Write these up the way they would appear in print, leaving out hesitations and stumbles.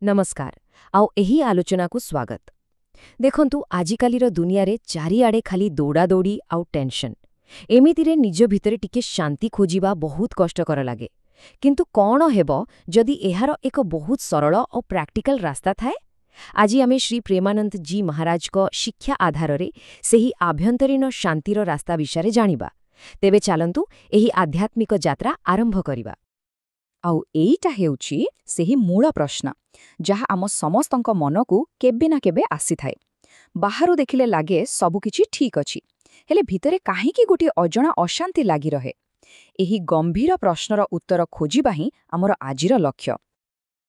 ନମସ୍କାର ଆଉ ଏହି ଆଲୋଚନାକୁ ସ୍ୱାଗତ। ଦେଖନ୍ତୁ, ଆଜିକାଲିର ଦୁନିଆରେ ଚାରିଆଡ଼େ ଖାଲି ଦୌଡ଼ାଦୌଡ଼ି ଆଉ ଟେନସନ୍। ଏମିତିରେ ନିଜ ଭିତରେ ଟିକେ ଶାନ୍ତି ଖୋଜିବା ବହୁତ କଷ୍ଟକର ଲାଗେ। କିନ୍ତୁ କ'ଣ ହେବ ଯଦି ଏହାର ଏକ ବହୁତ ସରଳ ଓ ପ୍ରାକ୍ଟିକାଲ ରାସ୍ତା ଥାଏ? ଆଜି ଆମେ ଶ୍ରୀ ପ୍ରେମାନନ୍ଦ ଜୀ ମହାରାଜଙ୍କ ଶିକ୍ଷା ଆଧାରରେ ସେହି ଆଭ୍ୟନ୍ତରୀଣ ଶାନ୍ତିର ରାସ୍ତା ବିଷୟରେ ଜାଣିବା। ତେବେ ଚାଲନ୍ତୁ, ଏହି ଆଧ୍ୟାତ୍ମିକ ଯାତ୍ରା ଆରମ୍ଭ କରିବା। ଆଉ ଏଇଟା ହେଉଛି ସେହି ମୂଳ ପ୍ରଶ୍ନ, ଯାହା ଆମ ସମସ୍ତଙ୍କ ମନକୁ କେବେ ନା କେବେ ଆସିଥାଏ। ବାହାରୁ ଦେଖିଲେ ଲାଗେ ସବୁକିଛି ଠିକ୍ ଅଛି, ହେଲେ ଭିତରେ କାହିଁକି ଗୋଟିଏ ଅଜଣା ଅଶାନ୍ତି ଲାଗି ରହେ? ଏହି ଗମ୍ଭୀର ପ୍ରଶ୍ନର ଉତ୍ତର ଖୋଜିବା ହିଁ ଆମର ଆଜିର ଲକ୍ଷ୍ୟ।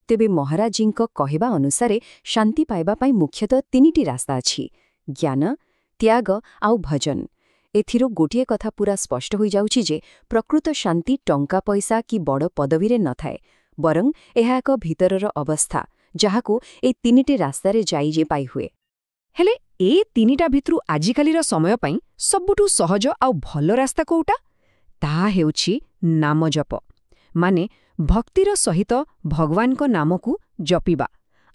ତେବେ ମହାରାଜୀଙ୍କ କହିବା ଅନୁସାରେ ଶାନ୍ତି ପାଇବା ପାଇଁ ମୁଖ୍ୟତଃ ତିନିଟି ରାସ୍ତା ଅଛି: ଜ୍ଞାନ, ତ୍ୟାଗ ଆଉ ଭଜନ। ଏଥିରୁ ଗୋଟିଏ କଥା ପୁରା ସ୍ପଷ୍ଟ ହୋଇଯାଉଛି ଯେ ପ୍ରକୃତ ଶାନ୍ତି ଟଙ୍କା ପଇସା କି ବଡ଼ ପଦବୀରେ ନଥାଏ, ବରଂ ଏହା ଏକ ଭିତରର ଅବସ୍ଥା, ଯାହାକୁ ଏଇ ତିନିଟି ରାସ୍ତାରେ ଯାଇ ଯେ ପାଇହୁଏ। ହେଲେ ଏ ତିନିଟା ଭିତରୁ ଆଜିକାଲିର ସମୟ ପାଇଁ ସବୁଠୁ ସହଜ ଆଉ ଭଲ ରାସ୍ତା କୋଉଟା? ତାହା ହେଉଛି ନାମଜପ, ମାନେ ଭକ୍ତିର ସହିତ ଭଗବାନଙ୍କ ନାମକୁ ଜପିବା।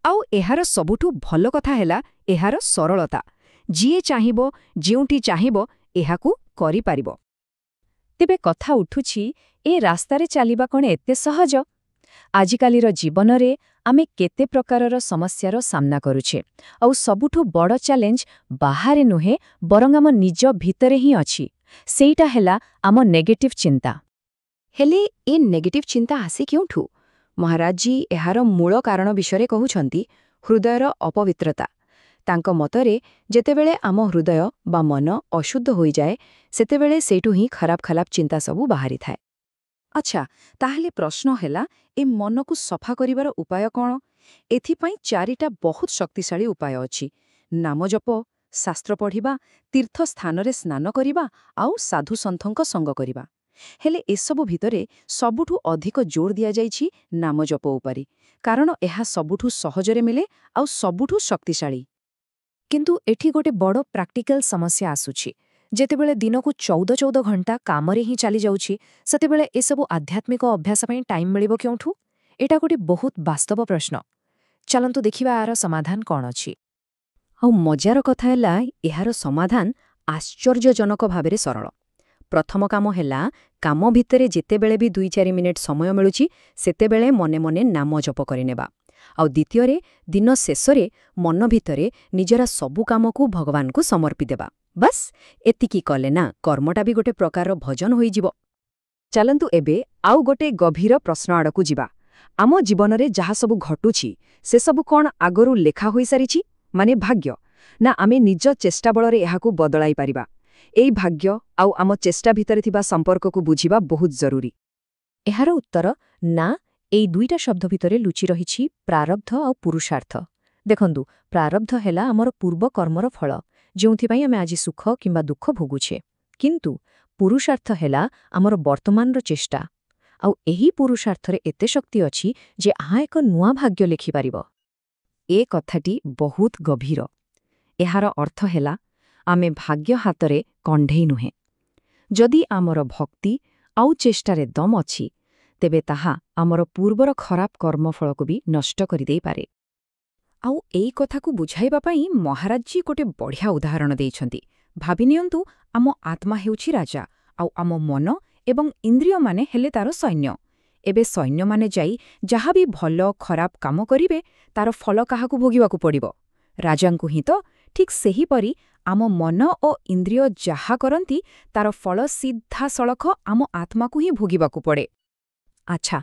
ଆଉ ଏହାର ସବୁଠୁ ଭଲ କଥା ହେଲା ଏହାର ସରଳତା। ଯିଏ ଚାହିଁବ, ଯେଉଁଠି ଚାହିଁବ, ଏହାକୁ କରିପାରିବ। ତେବେ କଥା ଉଠୁଛି, ଏ ରାସ୍ତାରେ ଚାଲିବା କ'ଣ ଏତେ ସହଜ? ଆଜିକାଲିର ଜୀବନରେ ଆମେ କେତେ ପ୍ରକାରର ସମସ୍ୟାର ସାମ୍ନା କରୁଛେ, ଆଉ ସବୁଠୁ ବଡ଼ ଚ୍ୟାଲେଞ୍ଜ ବାହାରେ ନୁହେଁ, ବରଂ ଆମ ନିଜ ଭିତରେ ହିଁ ଅଛି। ସେଇଟା ହେଲା ଆମ ନେଗେଟିଭ୍ ଚିନ୍ତା। ହେଲେ ଏ ନେଗେଟିଭ୍ ଚିନ୍ତା ଆସେ କେଉଁଠୁ? ମହାରାଜଜୀ ଏହାର ମୂଳ କାରଣ ବିଷୟରେ କହୁଛନ୍ତି, ହୃଦୟର ଅପବିତ୍ରତା। ତାଙ୍କ ମତରେ ଯେତେବେଳେ ଆମ ହୃଦୟ ବା ମନ ଅଶୁଦ୍ଧ ହୋଇଯାଏ, ସେତେବେଳେ ସେଇଠୁ ହିଁ ଖରାପ ଖରାପ ଚିନ୍ତା ସବୁ ବାହାରିଥାଏ। ଆଚ୍ଛା, ତାହେଲେ ପ୍ରଶ୍ନ ହେଲା, ଏ ମନକୁ ସଫା କରିବାର ଉପାୟ କ'ଣ? ଏଥିପାଇଁ ଚାରିଟା ବହୁତ ଶକ୍ତିଶାଳୀ ଉପାୟ ଅଛି: ନାମଜପ, ଶାସ୍ତ୍ର ପଢ଼ିବା, ତୀର୍ଥସ୍ଥାନରେ ସ୍ନାନ କରିବା ଆଉ ସାଧୁସନ୍ଥଙ୍କ ସଙ୍ଗ କରିବା। ହେଲେ ଏସବୁ ଭିତରେ ସବୁଠୁ ଅଧିକ ଜୋର ଦିଆଯାଇଛି ନାମଜପ ଉପରେ, କାରଣ ଏହା ସବୁଠୁ ସହଜରେ ମିଳେ ଆଉ ସବୁଠୁ ଶକ୍ତିଶାଳୀ। କିନ୍ତୁ ଏଠି ଗୋଟେ ବଡ଼ ପ୍ରାକ୍ଟିକାଲ ସମସ୍ୟା ଆସୁଛି। ଯେତେବେଳେ ଦିନକୁ 14 14 ଘଣ୍ଟା କାମରେ ହିଁ ଚାଲିଯାଉଛି, ସେତେବେଳେ ଏସବୁ ଆଧ୍ୟାତ୍ମିକ ଅଭ୍ୟାସ ପାଇଁ ଟାଇମ୍ ମିଳିବ କେଉଁଠୁ? ଏଇଟା ଗୋଟେ ବହୁତ ବାସ୍ତବ ପ୍ରଶ୍ନ। ଚାଲନ୍ତୁ ଦେଖିବା ଏହାର ସମାଧାନ କ'ଣ ଅଛି। ଆଉ ମଜାର କଥା ହେଲା, ଏହାର ସମାଧାନ ଆଶ୍ଚର୍ଯ୍ୟଜନକ ଭାବରେ ସରଳ। ପ୍ରଥମ କାମ ହେଲା, କାମ ଭିତରେ ଯେତେବେଳେ ବି 2-4 ମିନିଟ୍ ସମୟ ମିଳୁଛି, ସେତେବେଳେ ମନେ ମନେ ନାମ ଜପ କରିନେବା। ଆଉ ଦ୍ୱିତୀୟରେ, ଦିନ ଶେଷରେ ମନ ଭିତରେ ନିଜର ସବୁ କାମକୁ ଭଗବାନଙ୍କୁ ସମର୍ପି ଦେବା। ବାସ୍, ଏତିକି କଲେ ନା କର୍ମଟା ବି ଗୋଟେ ପ୍ରକାରର ଭଜନ ହୋଇଯିବ। ଚାଲନ୍ତୁ, ଏବେ ଆଉ ଗୋଟେ ଗଭୀର ପ୍ରଶ୍ନ ଆଡ଼କୁ ଯିବା। ଆମ ଜୀବନରେ ଯାହା ସବୁ ଘଟୁଛି, ସେସବୁ କ'ଣ ଆଗରୁ ଲେଖା ହୋଇସାରିଛି, ମାନେ ଭାଗ୍ୟ, ନା ଆମେ ନିଜ ଚେଷ୍ଟା ବଳରେ ଏହାକୁ ବଦଳାଇ ପାରିବା? ଏଇ ଭାଗ୍ୟ ଆଉ ଆମ ଚେଷ୍ଟା ଭିତରେ ଥିବା ସମ୍ପର୍କକୁ ବୁଝିବା ବହୁତ ଜରୁରୀ। ଏହାର ଉତ୍ତର ନା। ଏଇ ଦୁଇଟା ଶବ୍ଦ ଭିତରେ ଲୁଚି ରହିଛି ପ୍ରାରବ୍ଧ ଆଉ ପୁରୁଷାର୍ଥ। ଦେଖନ୍ତୁ, ପ୍ରାରବ୍ଧ ହେଲା ଆମର ପୂର୍ବ କର୍ମର ଫଳ, ଯେଉଁଥିପାଇଁ ଆମେ ଆଜି ସୁଖ କିମ୍ବା ଦୁଃଖ ଭୋଗୁଛେ। କିନ୍ତୁ ପୁରୁଷାର୍ଥ ହେଲା ଆମର ବର୍ତ୍ତମାନର ଚେଷ୍ଟା। ଆଉ ଏହି ପୁରୁଷାର୍ଥରେ ଏତେ ଶକ୍ତି ଅଛି ଯେ ଏହା ଏକ ନୂଆ ଭାଗ୍ୟ ଲେଖିପାରିବ। ଏ କଥାଟି ବହୁତ ଗଭୀର। ଏହାର ଅର୍ଥ ହେଲା, ଆମେ ଭାଗ୍ୟ ହାତରେ କଣ୍ଢେଇ ନୁହେଁ। ଯଦି ଆମର ଭକ୍ତି ଆଉ ଚେଷ୍ଟାରେ ଦମ୍ ଅଛି, ତେବେ ତାହା ଆମର ପୂର୍ବର ଖରାପ କର୍ମଫଳକୁ ବି ନଷ୍ଟ କରିଦେଇପାରେ। ଆଉ ଏଇ କଥାକୁ ବୁଝାଇବା ପାଇଁ ମହାରାଜଜୀ ଗୋଟେ ବଢ଼ିଆ ଉଦାହରଣ ଦେଇଛନ୍ତି। ଭାବିନିଅନ୍ତୁ, ଆମ ଆତ୍ମା ହେଉଛି ରାଜା ଆଉ ଆମ ମନ ଏବଂ ଇନ୍ଦ୍ରିୟମାନେ ହେଲେ ତାର ସୈନ୍ୟ। ଏବେ ସୈନ୍ୟମାନେ ଯାଇ ଯାହା ବି ଭଲ ଖରାପ କାମ କରିବେ, ତାର ଫଳ କାହାକୁ ଭୋଗିବାକୁ ପଡ଼ିବ? ରାଜାଙ୍କୁ ହିଁ ତ। ଠିକ୍ ସେହିପରି ଆମ ମନ ଓ ଇନ୍ଦ୍ରିୟ ଯାହା କରନ୍ତି, ତାର ଫଳ ସିଧାସଳଖ ଆମ ଆତ୍ମାକୁ ହିଁ ଭୋଗିବାକୁ ପଡ଼େ। ଆଚ୍ଛା,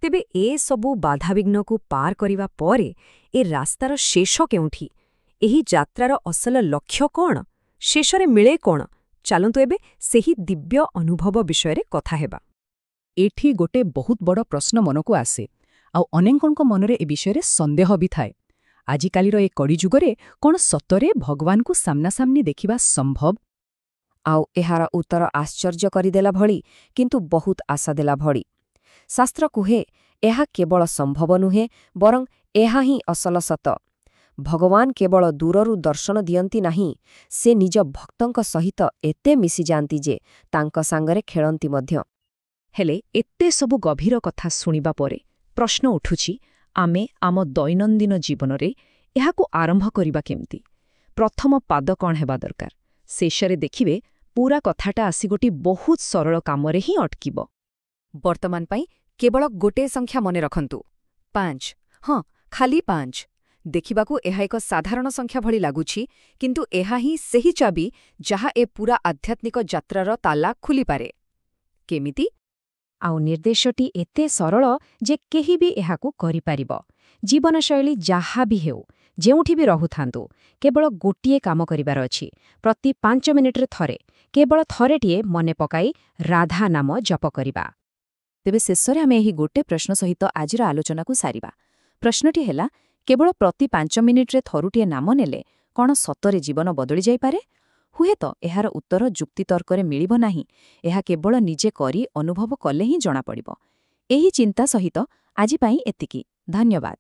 ତେବେ ଏସବୁ ବାଧାବିଘ୍ନକୁ ପାର କରିବା ପରେ ଏ ରାସ୍ତାର ଶେଷ କେଉଁଠି? ଏହି ଯାତ୍ରାର ଅସଲ ଲକ୍ଷ୍ୟ କ'ଣ? ଶେଷରେ ମିଳେ କ'ଣ? ଚାଲନ୍ତୁ, ଏବେ ସେହି ଦିବ୍ୟ ଅନୁଭବ ବିଷୟରେ କଥା ହେବା। ଏଠି ଗୋଟେ ବହୁତ ବଡ଼ ପ୍ରଶ୍ନ ମନକୁ ଆସେ, ଆଉ ଅନେକଙ୍କ ମନରେ ଏ ବିଷୟରେ ସନ୍ଦେହ ବି ଥାଏ। ଆଜିକାଲିର ଏ କଳିଯୁଗରେ କ'ଣ ସତରେ ଭଗବାନଙ୍କୁ ସାମ୍ନାସାମ୍ନି ଦେଖିବା ସମ୍ଭବ? ଆଉ ଏହାର ଉତ୍ତର ଆଶ୍ଚର୍ଯ୍ୟ କରିଦେଲା ଭଳି, କିନ୍ତୁ ବହୁତ ଆଶା ଦେଲା ଭଳି। ଶାସ୍ତ୍ର କୁହେ, ଏହା କେବଳ ସମ୍ଭବ ନୁହେଁ, ବରଂ ଏହା ହିଁ ଅସଲ ସତ। ଭଗବାନ କେବଳ ଦୂରରୁ ଦର୍ଶନ ଦିଅନ୍ତି ନାହିଁ, ସେ ନିଜ ଭକ୍ତଙ୍କ ସହିତ ଏତେ ମିଶିଯାଆନ୍ତି ଯେ ତାଙ୍କ ସାଙ୍ଗରେ ଖେଳନ୍ତି ମଧ୍ୟ। ହେଲେ ଏତେ ସବୁ ଗଭୀର କଥା ଶୁଣିବା ପରେ ପ୍ରଶ୍ନ ଉଠୁଛି, ଆମେ ଆମ ଦୈନନ୍ଦିନ ଜୀବନରେ ଏହାକୁ ଆରମ୍ଭ କରିବା କେମିତି? ପ୍ରଥମ ପାଦ କ'ଣ ହେବା ଦରକାର? ଶେଷରେ ଦେଖିବେ, ପୁରା କଥାଟା ଆସି ଗୋଟିଏ ବହୁତ ସରଳ କାମରେ ହିଁ ଅଟକିବ। ବର୍ତ୍ତମାନ ପାଇଁ କେବଳ ଗୋଟିଏ ସଂଖ୍ୟା ମନେ ରଖନ୍ତୁ, 5। ହଁ, ଖାଲି 5। ଦେଖିବାକୁ ଏହା ଏକ ସାଧାରଣ ସଂଖ୍ୟା ଭଳି ଲାଗୁଛି, କିନ୍ତୁ ଏହା ହିଁ ସେହି ଚାବି ଯାହା ଏ ପୁରା ଆଧ୍ୟାତ୍ମିକ ଯାତ୍ରାର ତାଲା ଖୋଲିପାରେ। କେମିତି? ଆଉ ନିର୍ଦ୍ଦେଶଟି ଏତେ ସରଳ ଯେ କେହି ବି ଏହାକୁ କରିପାରିବ। ଜୀବନଶୈଳୀ ଯାହା ବି ହେଉ, ଯେଉଁଠି ବି ରହୁଥାନ୍ତୁ, କେବଳ ଗୋଟିଏ କାମ କରିବାର ଅଛି। ପ୍ରତି 5 ମିନିଟ୍ରେ ଥରେ, କେବଳ ଥରେଟିଏ ମନେ ପକାଇ ରାଧା ନାମ ଜପ କରିବା। ତେବେ ଶେଷରେ ଆମେ ଏହି ଗୋଟେ ପ୍ରଶ୍ନ ସହିତ ଆଜିର ଆଲୋଚନାକୁ ସାରିବା। ପ୍ରଶ୍ନଟି ହେଲା, କେବଳ ପ୍ରତି 5 ମିନିଟ୍ରେ ଥରୁଟିଏ ନାମ ନେଲେ କ'ଣ ସତରେ ଜୀବନ ବଦଳି ଯାଇପାରେ? ହୁଏତ ଏହାର ଉତ୍ତର ଯୁକ୍ତିତର୍କରେ ମିଳିବ ନାହିଁ। ଏହା କେବଳ ନିଜେ କରି ଅନୁଭବ କଲେ ହିଁ ଜଣାପଡ଼ିବ। ଏହି ଚିନ୍ତା ସହିତ ଆଜି ପାଇଁ ଏତିକି। ଧନ୍ୟବାଦ।